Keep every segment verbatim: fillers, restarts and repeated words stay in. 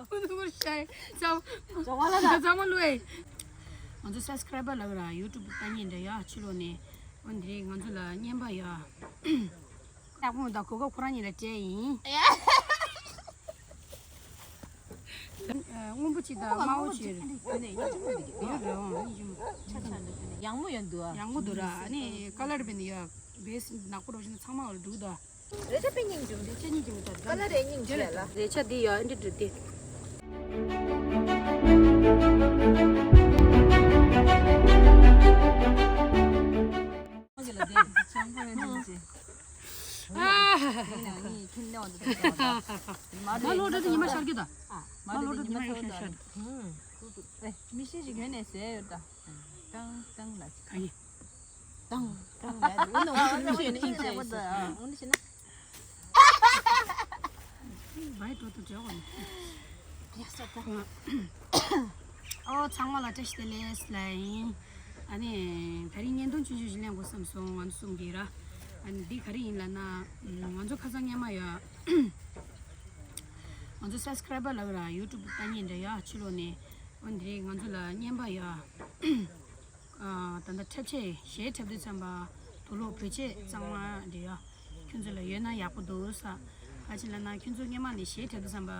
ཀུན་ཏུ་ཤར་ཙམ་ཙམ་མ་ལ་ཙམ་མ་ལུས། ང་ཚོ་སབ་སི་ཀ་རའི་བར་ལ་ར་ཡུ་ཊུབ་ལྟ་མཁན་འདྲ་ཡ་ཕྱི་ལོགས་ནས། འོ་འདི་རེད། ང་ཚོ་ལ་རྔན་པ་ཡ། ཡག་པོ་མི་འདུག་གོ་སྐབས་ཁོ་རང་གཉིས་ལ་སྤྲད་ཡིན། སྔོན་པོ་གཅིག་དང་དམར་པོ་གཅིག་རེད། ཡོད་རེད། འོང་སྙིང་རྗེ་མོ། ཡག་མོ་ཡོད་འདུག་ཡག་མོ་འདུག་ར། ཨ་ནི་ཀ་ལར་བེ་ནི་ཡ་བེས་ནག་པོ་རོ་ཞིག་ན་ཚང་མ་འོ་འདུག་ད། རེ་ཆ་པེ་སྙིང་རྗེ་མོ། རེ་ཆ་སྙིང་རྗེ་མོ་ད། ཀ་ལར་རེ་སྙིང་རྗེ་ལ། རེ་ཆ་འདི་ཡ་ཨེ་འདྲ་འདྲ་དེ། ཨ། ང་ལོ་འདྲ་དེ་ཉི་མ་ཤར་གི་ད། ང་ལོ་འདྲ་དེ་ཉི་མ་ཤར་གི་ད། མི་ཤེས་ཤིག་ཡོད་ནས་ཟེར་ཡོད་ད། ཏང་ཏང་ལ། ག་ཡི། ཏང་ཏང་ལ། འོ་ན་འོ་ན་མི་ཤེས་ཡོད་ནས་ཨིན་ཟེར་ཟེར། འོ་ན་ཤེས་ན། བའི་འགྲོ་དུ་འཇོག་ཡ་ས་ད། ཨོ་ཚང་མ་ལ་བཀྲ་ཤིས་བདེ་ལེགས་ལ་ཡིན། ཨ་ནི་དེ་རིང་བརྙན་ཐུང་ཆུང་ཆུང་ཞིག་ལེན་དགོས་བསམ་སོང་། ང་ཚོ་གསུམ་གྱིས་ར། ཨ་ནི་འདི་ག་རེ་ཡིན་ལབ་ན། ང་ཚོ་ཁ་སང་སྔོན་མ་ཡ། ང་ཚོ་སབ་སི་ཀ་རའི་བར་ལ་ར་ཡུ་ཊུབ་ལྟ་མཁན་འདྲ་ཡ་ཕྱི་ལོགས་ནས། འོ་འདི་རེད། ང་ཚོ་ལ་རྔན་པ་ཡ། ད་ལྟ་འཁྲབ་ཆས་གཞས་འཁྲབ་དུས་ཙམ་པ་དུག་ལོག་བོད་ཆས་གཙང་མ་འདྲ་ཡ། ཁྱོད་ཚོ་ལ་ཡོད་ན་ཡག་པོ་འདུག་ས། ག་ཅི་ལབ་ན་ཁྱོད་ཚོ་སྔོན་མ་ནས་གཞས་འཁྲབ་དུས་ཙམ་པ་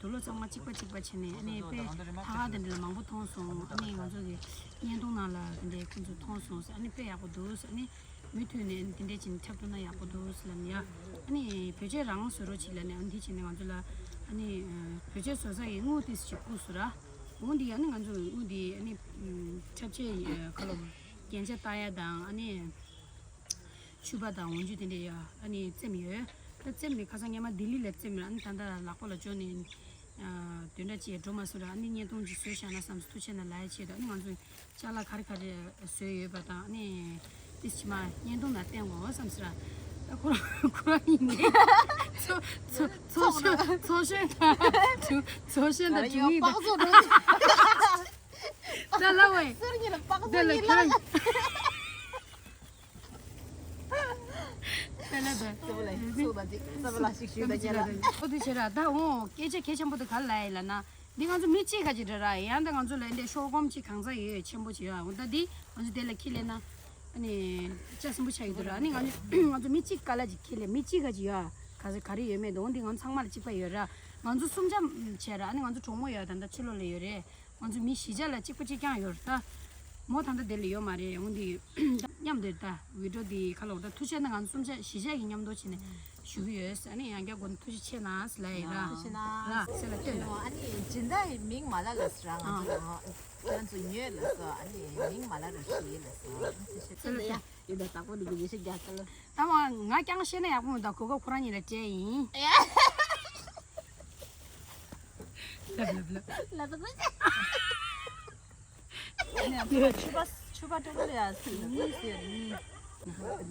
དུག་ལོག་ཚང་མ་གཅིག་པ་གཅིག་པ་བྱས་ནས། ཨ་ནི་དཔེ་ཐག་ཁ་དེ་འདྲ་ལ་མང་པོ་མཐོང་སོང་། ཨ་ནི་ང་ཚོ་གི་བརྙན་ཐུང་ནང་ལ་དེ་འདྲའི་ཁྱོད་ཚོ་མཐོང་སོང་ས། ཨ་ནི་དཔེ་ཡག་པོ་འདུག་ས། ཨ་ནི་མུ་མཐུད་ནས་དེ་འདྲས་བྱས་ནས་འཁྲབ་ཐུབ་ན་ཡག་པོ་འདུག་ཟེར་ལབ་ནས་ཡ། ཨ་ནི་བོད་ཆས་རང་བཟོ་རོགས་བྱེད་ལབ་ནས། ཨ་ནི་དེ་བྱས་ནས་ང་ཚོ་ལ་ཨ་ནི་བོད་ཆས་བཟོ་ས་ཡི་དངུལ་ཏོག་ཙམ་ཅིག་བསྐུར་སོང་ར། འོ་འདི་ཨ་ནི་ང་ཚོ་དངུལ་འདི་ཨ་ནི་འཁྲབ་ཆས་ཁ་ལོ་རྒྱན་ཆ་ལྟ་ཡ་དང་། ཨ་ནི་ཕྱུ་པ་དང་འོག་འཇུག་དེ་འདྲས་ཡ་ཨ་ནི་བཙེམས་ཡོད། ད་བཙེམས་ནས་ཁ་སང་སྔོན་མ་ལྡི་ལི་ལ་བཙེམས་ཡོད། ཨ་ནི་ད་ལྟ་ལག་པ་ལ་འབྱོར་ནས། བདུན་ཕྲག་གཅིག་འགྲོ་མ་སོང་ར། ཨ་ནི་བརྙན་ཐུང་ཅིག་བཟོས་བཞག་ན་བསམ་སོང་། ཐུགས་རྗེ་ཆེ་གནང་ལབ་ཡ་ཆེད་དུ། ཨ་ནི་ང་ཚོ་ཅ་ལག་ག་རེ་ག་རེ་བཟོས་ཡོད་པ་དང་། ཨ་ནི་ཏིས་ཕྱི་མ་བརྙན་ཐུང་ནང་བསྟན་དགོས་བསམ་སོང་ར། ད་ཁོ་རང་ཁོ་རང་ཡིན་ནའི་ཚོ་ཚོ་ཚོ་ཤོད་ཚོ་ཤོད་དང་ཚོ་ཤོད་དང་སྒྲུང་ཡིག་དང་། ད་ལ་བས་སེར་ཉིན་ལ་པགས་ཚོ་ཉིན་ལ། དེ་ལ་དེ། ཚོ་ལ་ཚོ་ལ་ཅིག་ཚོ་ལ་ཞིག་ཞུས་ད་ཉེ་ལ། ཨོ་དེ་བྱས་ར། ད་འོ་སྐད་ཆ་གལ་ཆེན་པོ་དེ་ག་རེ་ལབ་ཡིན་ལབ་ན། འདི་ང་ཚོ་མི་གཅིག་ག་ཅིག་རེད་ར། ཡང་ད་ང་ཚོ་ལ་འདི་ཤོར་སྒོམ་ཅིག་གང་ཚ་ཡོད་ཆེན་པོ་ཅིག་ཡོད། འོ་ད་འདི་ང་ཚོ་དེ་ལ་ཁྱི་ལེན་ན་ཨ་ནི་ལྕགས་སྲིན་པོ་ཆགས་ཀྱི་འདུག་ར། ཨ་ནི་ང་ཚོ་ང་ཚོ་མི་གཅིག་ག་ལ་ཅིག་ཁྱི་ལེན། མི་གཅིག་ག་ཅིག་ཡོད་ག་ཚ་ག་རེ་ཡོད་མེད་དུ། འོ་འདི་ང་ཚོ་ཚང་མ་ལ་གཅིག་པ་ཡོད་ར། ང་ཚོ་གསུམ་ཆ་བྱས་ར། ཨ་ནི་ང་ཚོ་གྲོགས་མོ་ཡོད། ད་ད་ཕྱི་ལོགས་ལ་ཡོད་རེད། ང་ཚོ་མི་བཞི་ཆ་ལ་གཅིག་པ་གཅིག་རྐྱང་ཡོད་རེད་ད། མོ་ད་ལྟ་དེ་ལ་ཡོད་མ་རེད། འོ་འདི་མཉམ་དུ་ད་བི་ཌིའོ་འདི་ཁ་ལོ་ད་ཐུགས་རྗེ་གནང་། ང་ཚོ་གསུམ་ཆ་བཞི་ཆ་གི་མཉམ་དུ་བྱས་ནས་ཞུ་གི་ཡོད། ཨ་ནི་ཡང་བསྐྱར་དགོངས་ཐུགས་རྗེ་ཆེ་གནང་ལབ་ཡིན་ར། ཐུགས་རྗེ་གནང་། ར་སེ་ལ་སྟོན་ལ། ཨ་ནི་སྦྱིན་བདག་གི་མིང་མ་ལབ་ལབ་ཟེར་ར། ང་ཚོ་ལ་ང་ཚོ་ཉོས་ལབ་སོང་། ཨ་ནི་མིང་མ་ལབ་ར་ཞུ་ཡིན་ལབ་སོང་། སེ་ལ་སྟོན་ལ། ཡིན་ད་དག་པོ་འདི་གི་ཡེ་ཤེས་རྒྱ་ལ། ད་མ་ང་རྐྱང་ཤེས་ན་ཡག་པོ་མི་འདུག་གོ་སྐབས་ཁོ་རང་གཉིས་ལ་སྤྲད་ཡིན། ལབ་ལབ་ལབ། ལབ་ལབ། ནས་ཕྱུ་པ་ཕྱུ་པ་སྤྲང་པོ་ལ་ཡ་ཚིག་གཉིས་ཟེར་གཉིས།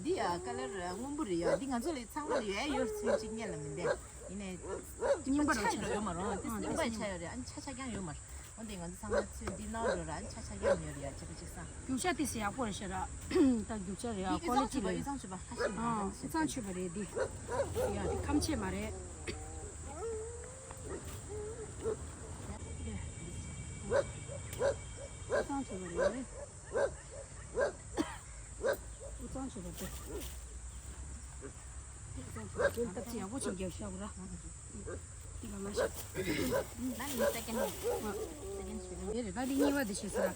འདི་ཡ་ཀ་ལར་སྔོན་པོ་རེད་ཡ། འདི་ང་ཚོ་ལ་ཚང་མ་ལ་ཡོད་ཡོད་ཚུལ་གཅིག་རྙེད་ལ་མི་འདས། ཡིན་ནའི་རྙིང་པ་ཆ་རེད་ཡོད་མ་རུང་། དེ་རྙིང་པ་ཆ་ཡོད་རེད། ཨ་ནི་ཆ་ཆ་རྐྱང་ཡོད་མ་རེད། འོན་ཏེ་ང་ཚོ་ཚང་མ་ཚུལ་འདི་ནང་འགྲོ་ར། ཨ་ནི་ཆ་ཆ་རྐྱང་ཡོད་རེད་ཡ། ཆ་པ་གཅིག་སང་། རྒྱུག་ཆ་དེ་སེ་ཡག་པོ་རེད་ཤག་ར། ད་རྒྱུག་ཆ་རེད་ཡ། ཀོ་ལི་ཊི་རེད། ཨི་ཚང་ཆུ་བ་ཁ་ཤས་མ་ཨ་ཨི་ཚང་ཆུ་བ་རེད་འདི། ཡ་འདི་ཁམ་ཆེ་མ་རེད། ཨི་ཚང་ཆུ་བ་རེད། ཨི་ཚང་ཆུ་བ་རེད། ཨི་ཚང་ཆུ་བ་རེད། ད་ཅི་ཡག་པོ་ཅིག་རྒྱབ་ཤག་ར། འདི་ག་མ་ཤེས། ད་ནི་སེ་ཀེན་ཌི། སེ་ཀེན་ཌི་ཞུ་གི། འདི་རེད། ད་འདི་གཉིས་པ་འདི་ཤེས་སོང་ར།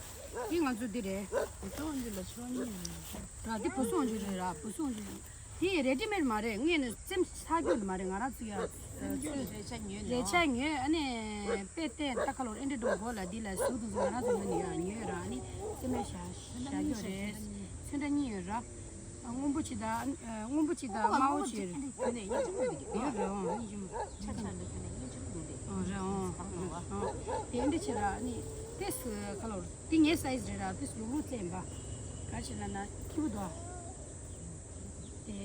འདི་ང་ཚོ་འདི་རེད། བུ་སུ་འོང་རྒྱུ་ལ་ཆོ་གཉིས་རེད། ར་འདི་བུ་སུ་འོང་རྒྱུ་རེད་ར། བུ་སུ་འོང་རྒྱུ་རེད། འདི་རེ་ཌི་མེཌ་མ་རེད། ངས་ནི་བཙེམས་ཚར་རྒྱུ་མ་རེད། ང་རང་ཚོ་ཡ་རེ་ཆ་ཉོས་ནས། རེ་ཆ་ཉོས། ཨ་ནི་དཔེ་བལྟས་ད་ཁ་ལོ་ཨེ་འདྲ་འགྲོ་མགོ་ལ་འདི་ལ་ཟུག་འདུག་ང་རང་ཚོ་ཉོས་ནས་ཡ་ཉོས་ར། ཨ་ནི་བཙེམས་མ་བཞག་བཞག་རྒྱུ་རེད། ཚོན་ཁྲ་གཉིས་ཡོད་ར། སྔོན་པོ་གཅིག་དང་། སྔོན་པོ་གཅིག་དང་དམར་པོ་གཅིག་རེད། ཡོད་རེད། འོང་། སྙིང་རྗེ་མོ། ཆ་ཆ་འདི་ཁ་ནས་སྙིང་རྗེ་མོ་འདུག་ལེ། འོང་རེད། འོང་། འོང་། དེ་འདྲ་བྱེད་ར་ནི། ཏེས་ཁ་ལོར་དེ་ངའི་སའི་ཛི་རེད་ར། ཏེས་ལུག་ལུག་བཙན་པ། ག་བྱེད་ན་ན་ཁྱི་བུ་དོ། དེ་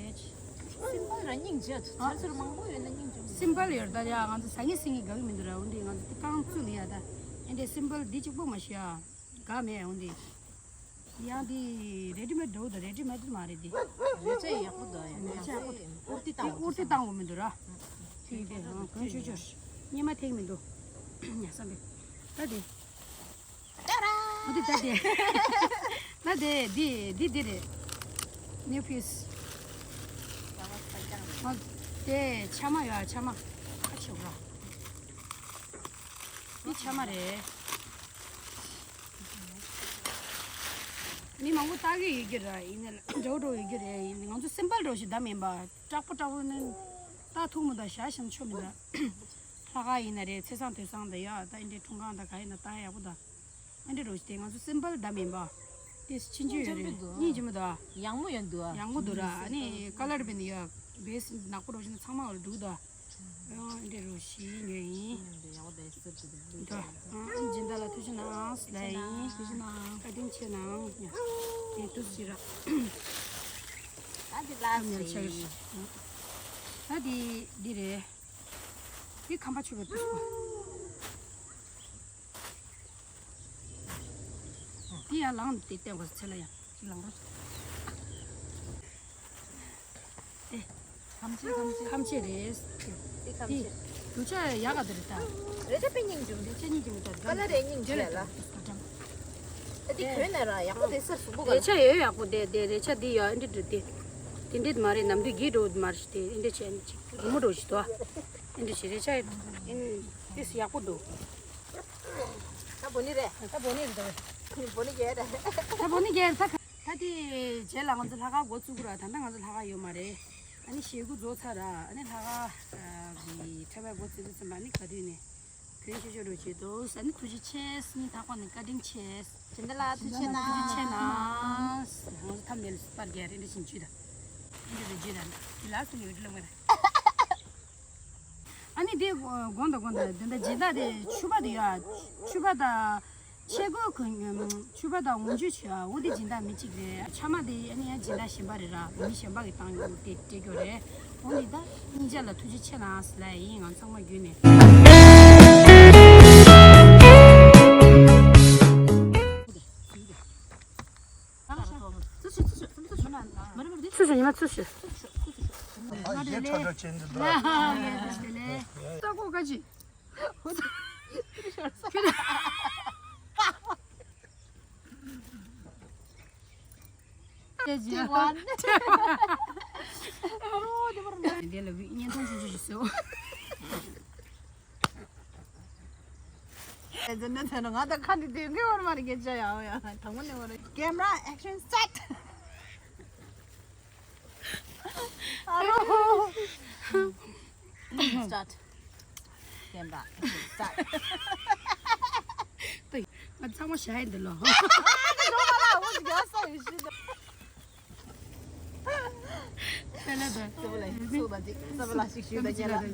སིམ་པལ་ར་སྙིང་རྗེ། ཚར་ཚུར་མང་པོ་ཡོད་ན་སྙིང་རྗེ་མོ། སིམ་པལ་ཡོད་ད་ཡ། ང་ཚོ་ཟ་ངེ་ཟིང་ངེ་དགའ་གི་མི་འདུག་ར། འོན་ཏེ་ང་ཚོ་དེ་རྐང་བཙུགས་ནས་ཡ་ད། ཨེ་འདྲའི་སིམ་པལ་འདི་གཅིག་པོ་མ་ཤི་ཡ། དགའ་མེད་འོང་དེ། ཡང་དེ་རེ་ཌི་མེཌ་འདྲ་བོ་དང་རེ་ཌི་མེཌ་མ་རེད་དེ། རེ་ཆ་ཡག་པོ་འདུག་ཡང་རེ་ཆ་ཡག་པོ་འདུག་དེ་ཨུར་ཏི་བཏང་བ་མི་འདུག་ར། ཐིག་དེ་གོན་ཆོག་ཆོག་གཉེར་མ་ཐེག་མི་འདུག་ཉ་སམ་པའི་ད་དེ། ཏཱ་ར། ཨོ་དེ་ད་དེ། ད་དེ་དེ་དེ་དེ་རེད། new piece། ཨོ་དེ་ཆ་མ་ཡོད་ཆ་མ། ཁ་ཆེ་བ། འདི་ཆ་མ་རེད། མི་མང་པོ་ལྟ་གི་ཡོད་ཀྱི་ར་ཡིན་ན་འདྲ་བོ་འདྲ་བོ་ཡོད་ཀྱི་རེད། ཡིན་ང་ཚོ་སིམ་པལ་འདྲ་བོ་ཞིག་བདམས་ཡིན་པ། སྐྲག་པོ་སྐྲག་པོ་ནི་ལྟ་ཐུག་མི་འདུག་ཞག་ཞིམ་ཆོ་མི་འདུག་ལྷག་དཀར་ཡིན་ན་རེད། ཚེས་བཟང་དུས་བཟང་དང་ཡ་ད་ཨིན་འདྲའི་འཁྲུངས་སྐར་དང་ག་ཡིན་ན་ལྟ་ཡག་པོ་འདུག་ཨིན་འདྲའི་རོ་ཞིག་དེ་ང་ཚོ་སིམ་པལ་བདམས་ཡིན་པ། དེ་ཕྱིན་ཆད་ཡོད་རེད། སྙིང་རྗེ་མི་འདུག་ཡག་མོ་ཡོད་འདུག་ཡག་མོ་འདུག་ར། ཨ་ནི་ཀ་ལར་བི་ནི་ཡ་བེས་ནག་པོ་རོ་ཞིག་ན་ཚང་མ་འོར་འདུག་ད། ཨ་འདྲའི་རོ་ཞིག་ཉོས་ཡིན། ད་ཨ་སྦྱིན་བདག་ལ་ཐུགས་རྗེ་གནང་ལབ་ཡིན། ཐུགས་རྗེ་གནང་། བཀའ་དྲིན་ཆེ་གནང་། ཡ་དེ་ཐུགས་རྗེ་ར། ད་འདི་ལ་ཉལ་ཆགས་རེད། ད་འདི་འདི་རེད། འདི་ཁམས་པ་ཆུ་བེད་པ། འདི་ཡང་ལངས་ཏེ་བསྟན་དགོས་ཚེ་ལ་ཡང་ལངས་རོགས། ཨེ། ཁམས་ཆེ་ཁམས་ཆེ། ཁམས་ཆེ་རེད། འདི་ཁམས་ཆེ། རྒྱུ་ཆ་ཡག་ག་དེ་རེད་ད། རེ་ཆ་དཔེ་སྙིང་རྗེ་མོ་འདུག་རེ་ཆ་སྙིང་རྗེ་མོ་འདུག་ཀ་ལ་རེ་སྙིང་རྗེ་ལ། ད་འདི་གོན་ན་ར་ཡག་པོ་དེ་སར་གཟུགས་པོ་ག་རེ་ཆ་ཡོད་ཡག་པོ་དེ་དེ་རེ་ཆ་འདི་ཡ་ཨེ་འདྲ་འདྲ་དེ། དེ་འདྲ་མ་རེད། ནམ་དུས་གི་འགྲོ་མ་རེད་དེ་ཨེ་འདྲ་བྱས་ཨེ་འདྲ་ཅིག་རི་མོ་འགྲོ་ཞིག་ཏོ། ཨེ་འདྲ་ཞིག་རེ་ཆ་ཨེ་འདྲ་ཡག་པོ་འདུག་ད་བོ་ནི་རེད། ད་བོ་ནི་རེད་ད། བོ་ནི་རྒྱལ་རེད། ད་བོ་ནི་རྒྱལ་རེད་ད། ད་དེ་རྗེས་ལ་ང་ཚོ་ལྷག་དཀར་འགོ་བཙུགས་ར། ད་ལྟ་ང་ཚོ་ལྷག་དཀར་ཡོད་མ་རེད། ཨ་ནི་ཞེ་དགུ་རྫོགས་ཚར་ར། ཨ་ནི་ལྷག་དཀར་གི་འཁྲབ་པའི་འགོ་བཙུགས་དུས་ཙམ་པ་ནི་ག་དུས་ནས་གོན་ཆོག་ཆོག་འགྲོ་བྱེད་དོ། ཨ་ནི་ཐུགས་རྗེ་ཆེ། སྙིང་ཐག་པ་ནས་བཀའ་དྲིན་ཆེ། སྦྱིན་བདག་ལ་ཐུགས་རྗེ་ཆེ་གནང་། ཐུགས་རྗེ་ཆེ་གནང་། ང་ཚོ་ཐམ་ནས་སྤར་རྒྱག་རེ་འདྲ་བཞིན་བརྗོད་ད། འདི་རེ་བརྗོད་ད། འདི་ལ་སུ་ཡོད་ལ་མ་རེད། ཨ་ནི་དེ་དགོངས་དག་དགོངས་དག་དེ་འདྲ་སྦྱིན་བདག་དེ་ཕྱུ་པ་དེ་ཡ། ཕྱུ་པ་དང་ཆས་གོས་གོན། ཕྱུ་པ་དང་འོག་འཇུག་བྱས་ཨ། འོ་དེ་སྦྱིན་བདག་མི་གཅིག་རེད། ཕྱག་མ་དེ་ཨ་ནི་ཡ་སྦྱིན་བདག་གཞན་པ་རེད་ར། མི་གཞན་པ་གི་བཏང་ཡོད་དེ་སྤྲད་རྒྱུ་རེད། འོ་དེ་ད་སྙིང་རྗེ་ལ་ཐུགས་རྗེ་ཆེ་གནང་ཟེར་ལབ་ཡིན། ང་ཚང་མ་བརྒྱུད་ནས། ཚུར་ཤོག་ཚུར་ཤོག་ཚུར་ཤོག་ཚུར་ཤོག་ཚུར་ཤོག་ཚུར་ཤོག་ཚུར་ཤོག་ཚུར་ཤོག་ཚུར་ཤོག་ཚུར་ཤོག་ཚུར་ཤོག་ཨ་ཡེ་ཁྲ་ཁྲ་ཅན་འདི་འདྲ། ལྟ་གོ་ཀ་ཅི། ཁྱོད་ད། ཁྱོད་ད། དེ་ལ་བི་བརྙན་ཐུང་ཆུང་ཆུང་ཞིག་བཟོས། ཨེ་ཙི་ནི་ཚེ་ན་ང་དང་ཁ་འདི་དེ་འགའི་བར་མ་རེད་སྐད་ཆ་ཡང་ཡང་དང་པོ་ནས་བར་camera action set. ཨ་རོ། Start. Camera action set. ང་ཚང་མ་ཞྭ་ཡི་འདི་ལོ། ཨ་ནི་རོ་མ་ལ་འོ་དེ་རྒྱ་ས་ཡོད་ཤི་ད། དེ་ལ་དེ། སི་བ་ལ་སི་བ་ལ་ཅིག་སི་བ་ལ་ཅིག་ཞུས་ད་རྒྱ་ལ།